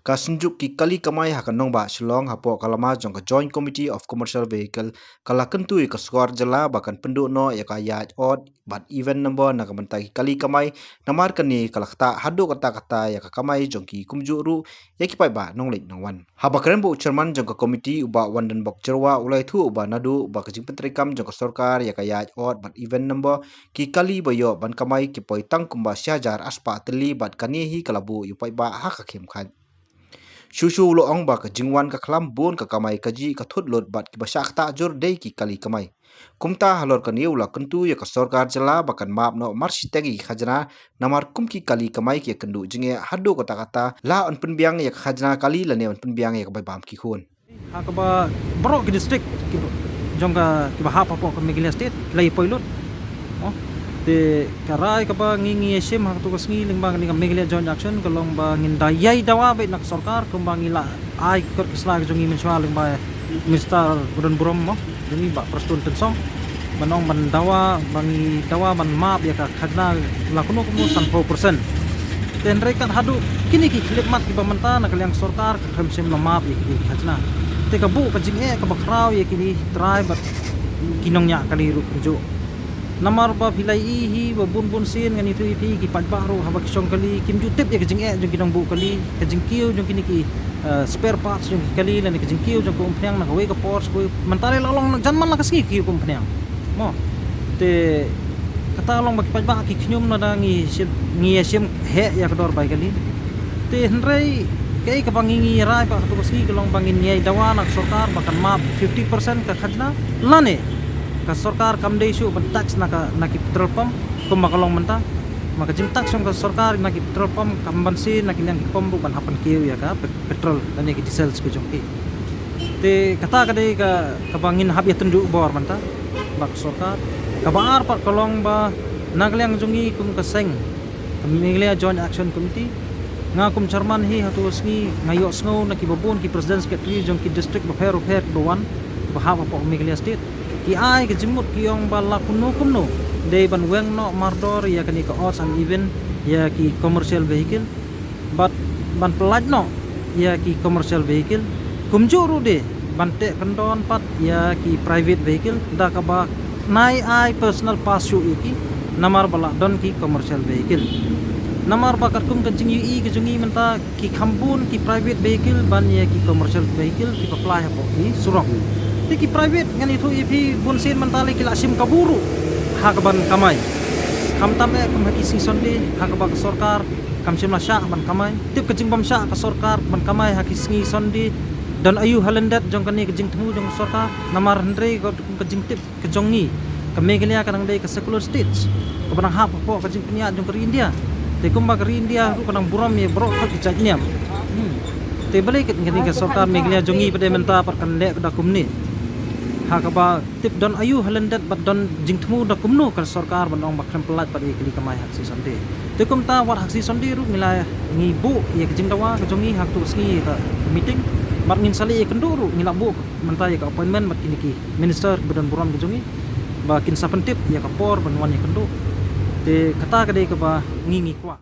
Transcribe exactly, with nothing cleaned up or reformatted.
Ka Synjuk ki Kali Kamai ha ka Nongbah Shillong hapoh ka lama jong ka Joint Committee of Commercial Vehicle ka la kyntu ïa ka sorkar jylla ba kan pynduh noh ïa ka ïaid ot bad even number na ka bynta ki kali kamai, namar kane ka la ktah haduh katta katta ïa ka kamai jong ki kumjuh ruh ïa ki paidbah nongleit nongwan. Haba kren bad u chairman jong ka komiti u Bah Wandenbok Jyrwa u la ïathuh ba naduh ba ka jingpyntreikam jong ka sorkar ïa ka ïaid ot bad even number, ki kali ba ïoh ban kamai ki poi tang kumba shi hajar arspah tylli bad kane hi ka la buh ïa u paidbah ha ka khim khat. Shuh shuh u la ong ba ka jingwan ka khlam bun ka kamai kajih ka thut lut bad kiba shah ktah jur dei ki kali kamai. Kumta halor kane u la kyntu ïa ka sorkar jylla ba kan map noh marshiteng ïa ki khajna, namar kum ki kali kamai ki ïakynduh jingeh haduh katta katta, la yn pynbiang ïa ka khajna kali lane yn pynbiang ïa ka bai bam ki khun. Ha kaba baroh ki district ki jong ka kiba hap hapoh ka Meghalaya State ki la ïa poi lut. Oh. Te ka rai kaba ngi ngi ïa shim ha kato ka sngi lyngba kane ka Meghalaya Joint Action ka long ba ngin da ïai dawa beit na ka sorkar kumba ngi la ai ki kot ki sla ki jong ngi mynshuwa lyngba Minister ba don burom mo jong ngi Bah Prestone Tynsong. Ban ong ban dawa, ba ngi dawa ban map ïa ka khajna la kumno kumno sanphew percent. Te hynrei kat haduh kine ki khyllipmat kiba mynta na ka liang sorkar ka khlem shym la map ïa ki khajna. Te ka buh ka jingeh kaba khraw ïa kine trai bad ki nongñiah kali ruh kumjuh. Namar ba phi la ïohi hi ba bun bun sien ngan ïathuh ïa phi ki paidbah ruh haba ki shong kali kim ju tip ïa ka jingeh jong ki nongbuh kali, ka jingkiew jong kine ki, eh, spare parts jong ki kali lane ka jingkiew jong ka umphniang na kawei ka por sha kawei. Mynta la long jan man la ka sngi kiew ka umphniang. Mo. Te kata long ba ki paidbah ki khñium lada ngi shim, ngi ïa shim heh ïa ka dor bai kali. Te hynrei kaei kaba ngi ngi rai ba kato ka sngi ka long ba ngin ïai dawa na ka sorkar ba kan map fifty percent ka khajna lane ka sorkar kam dei shuh ban tax na ka, na ki petrol pump kumba ka long mynta. Ma ka jingtax jong ka sorkar na ki petrol pump kam banse na ki liang ki pump ruh ban hap ban kiew ïa ka pet-, petrol lane ki diesel ki jong ki. Te kata ka dei ka, kaba ngin hap ïa tynjuh bor mynta bad ka sorkar. Kaba ar pat ka long ba na ka liang jong ngi kum ka seng ka Meghalaya Joint Action Committee, nga kum chairman hi ha kato ka sngi nga ïohsngew na kiba bun ki president secretary jong ki district bapher bapher kiba wan, kiba hap hapoh Meghalaya State. Ki ai ka jingmut ki ong ba la kumno kumno dei ban weng noh mardor ïa kane ka odds and even ïa ki commercial vehicle. Bad ban pyllait noh ïa ki commercial vehicle. Kumjuh ruh de ban teh kyndon pat ïa ki private vehicle da kaba nai ai personal pass shuh ïa ki namar ba la don ki commercial vehicle. Namar ba katkum ka jingïohi ka jong ngi mynta ki kham bun ki private vehicle ban ïa ki commercial vehicle kiba plie hapoh ki surok. Te ki private ngan ïathuh ïa phi bun sien mynta lei ki la shim kabu ruh ha kaban kamai. Khamtam eh kum ha ki sngi Sunday ha kaba ka sorkar kam shym la shah ban kamai. Tip ka jingbym shah ka sorkar ban kamai ha ki sngi Sunday. Don aïu ha lyndet jong kane ka jingthmu jong ka sorkar namar hynrei ka, ka jingtip ka jong ngi ka Meghalaya ka dang dei ka secular state kaba dang hap hapoh ka jingpynïaid jong ka ri India. Te kumba ka ri India ruh ka dang burom ïa baroh ka jait niam. Hmm. Te balei kane ka sorkar Meghalaya jong ngi pat mynta pat kan leh da kumne. Ha kaba tip don aïu ha lyndet bad don jingthmu da kumno ka sorkar ban ong ba khlem pyllait pat ïa ki kali kamai ha ka sngi Sunday. Te kumta wat ha ka sngi Sunday ruh ngi la ngi buh ïa ka jingdawa ka jong ngi ha kato ka sngi ïa ka meeting. Bad ngin sa leit ïakynduh ruh ngi la buh mynta ïa ka appointment bad kine ki minister ba don burom ka jong ngi ba kin sa pyntip ïa ka por ban wan ïakynduh. Te kata ka dei kaba ngi ngi kwah.